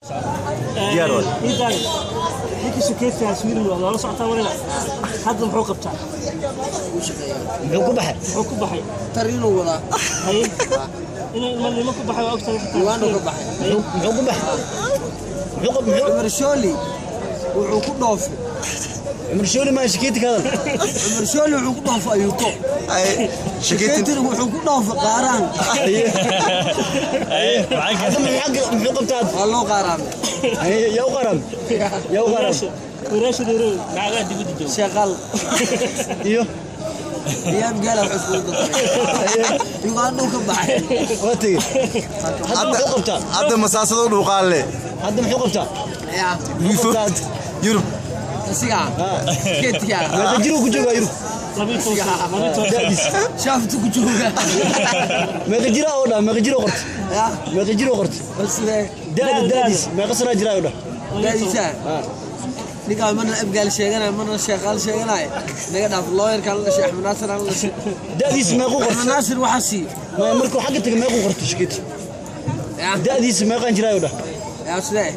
Diyaar waay. Iidaani ninkii Shakeeti Sweden waa loola socotaa walina. Hadda muxuu qabtaa? Muxuu ku baxay? Muxuu ku baxay? Tariinuu wadaa. Haye, inuu ilmanimo ku baxay waa ogtahay xitaa. Uganda ka baxay. Muxuu ku baxay? Muxuu qab muxuu Cumar Shooli wuxuu ku dhoofay. Cumar Shooli maa Shakeeti ka hadal. Cumar Shooli wuxuu ku dhoofay Ayuuto. Shakeetin. Shakeetina wuxuu ku dhoofay qaaraan. Hadda muxuu qabtaa? Waa loo qaaraamay. Haye, yaa u qaran, yaa u qaran? Wiraasha Nairobi. Naagaha dibadda jooga. Shaqal iyo iyo Abgaala wax iskugu dartay. Uganda ka baxay. Waa tegey. Hadda muxuu qabtaa? Hadda masaasado dhuuqaalle. Hadda muxuu qabtaa? Yaa. Muxuu qabtaa? Yurub. Asiga. Shakeetiga. Meeqa jiruu ku joogaa Yurub? 12 sano, 12. Da'diis? Shaaftu ku jooga. Meeqa jira oo dhaa? Meeqa jiruu qortay? Yaa. Meeqa jiruu qortay? Bal sidee? Da'da, da'diis meeqa sanaa jiraa oo dhaa? Da'diisa. Ninkaan marna Abgaal sheeganaya, marna Sheeqaal sheeganaya. Naga dhaaf, looyarkaan la dhashay, Axmed Naasir aan la dhashay. Da'diis meequu Axmed qortay? Naasir waxaa siiye. Markuu xagga tagay meequu qortay Shakeeti? Yaa. Da'diisa meeqaan jiraa oo dhaa? Yaa, sidee?